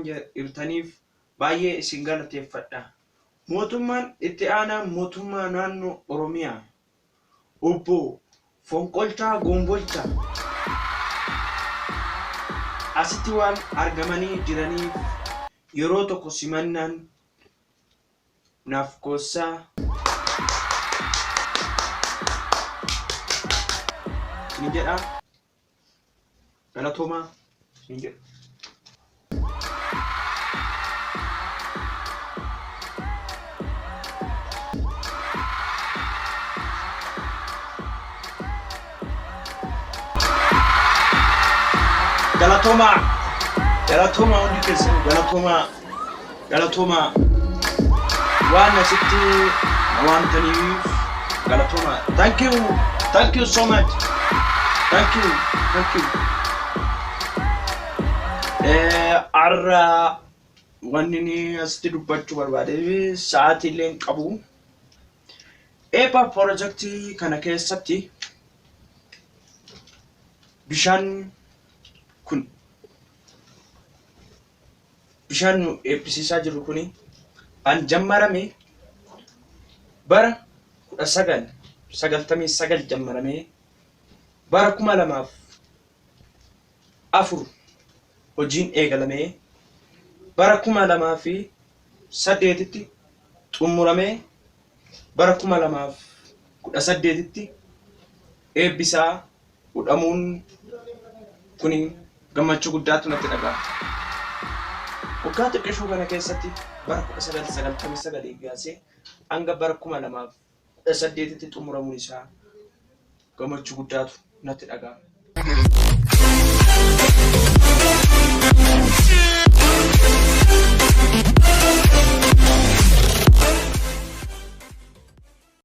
waan jirtaniif baay'ee isin galateeffadha. Mootummaan itti aanaa mootummaa naannoo Oromiyaa obbo Fonqolchaa Gombolchaa asitti waan argamanii jiraniif yeroo tokko simannaan naaf goossaa isin jedha. Galatoomaa isin jedha. Galatoomaa, galatoomaa, hundi keessan galatoomaa, galatoomaa. Waan asitti na waamtaniif galatoomaa. Thank you, thank you so much, thank you, thank you. Har'a wanni inni asitti dubbachuu barbaade, sa'aatii illee hin qabu. Eebba pirojektii kana keessatti bishaan kun, bishaan nu eebbisiisaa jirru kuni an jammarame bara 1999 jammaramee bara 2004 hojiin eegalamee bara 2008tti xumuramee bara 2018tti eebbisaa godhamuun kuni gammachuu guddaatu natti dhaga'ama. Waggaa xiqqishuu kana keessatti bara 1999 kaasee hanga bara 2018tti xumuramuun isaa gammachuu guddaatu natti dhaga'ama.